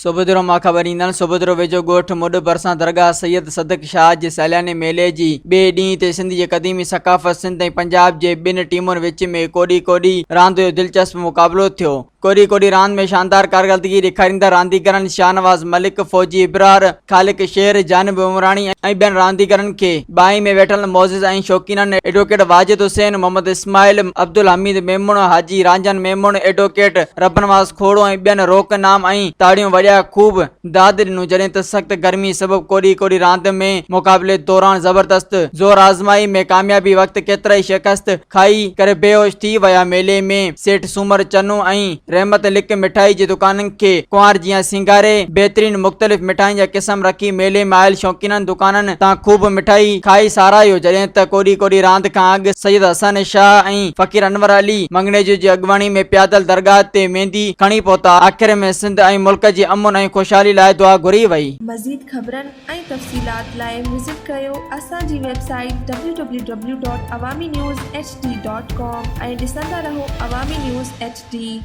سوڀوديرو مان خبر ايندڙ سوڀوديرو ويجهو ڳوٺ مڏ ڀرسان درگاهه سيد صدق شاهه جي سالياني ميلي جي ٻئي ڏينهن تي سنڌ جي قديمي ثقافت سنڌ ۽ پنجاب جي ٻن ٽيمن وچ ۾ ڪوڏي ڪوڏي راند جو دلچسپ مقابلو ٿيو. ڪوڏي ڪوڏي راند ۾ شاندار ڪارڪردگي ڏيکاريندڙ رانديگرن شاهنواز ملڪ، فوجي ابرار، خالق شير، جانب عمراڻي ۽ ٻين رانديگرن کي ٻانهين ۾ ويٺل معزز ۽ شوقينن ايڊووڪيٽ واجد حسين، محمد اسماعيل، عبدالحميد ميمڻ، حاجي رانجهن ميمڻ، ايڊووڪيٽ ربنواز کوڙو ۽ ٻين روڪ نام ۽ تاڙيون وڄائي خوب داد ڏنو جڏهن ته سخت گرمي سبب ڪوڏي ڪوڏي راند ۾ مقابلي دوران زبردست زور آزمائي ۾ ڪاميابي وقت ڪيترائي شڪست کائي ڪري بيهوش ٿي ويا ميلي ۾ سيٺ سومر چنو ۽ رحمت لڪ مٺائي جي دڪانن کي ڪنوار جيان سينگاري بهترين مختلف مٺائين جا قسم رکي ميلي ۾ آيل شوقينن دڪانن تان خوب مٺائي کائي ساراهيو جڏهن ته ڪوڏي ڪوڏي راند کان اڳ سيد حسن شاهه ۽ فقير انور علي مڱڻيجو جي اڳواڻي ۾ پيادل درگاهه تي ميندي کڻي پهتا آخر ۾ سنڌ ۽ ملڪ جي امن ۽ خوشحالي لاء دعا گهري وئي. مزيد خبرن ۽ تفصيلات لاء وزٽ ڪريو اسان جي website W W W dot Awami news H D dot com ۽ ڏسندا رهو عوامي نيوز ايڇ ڊي.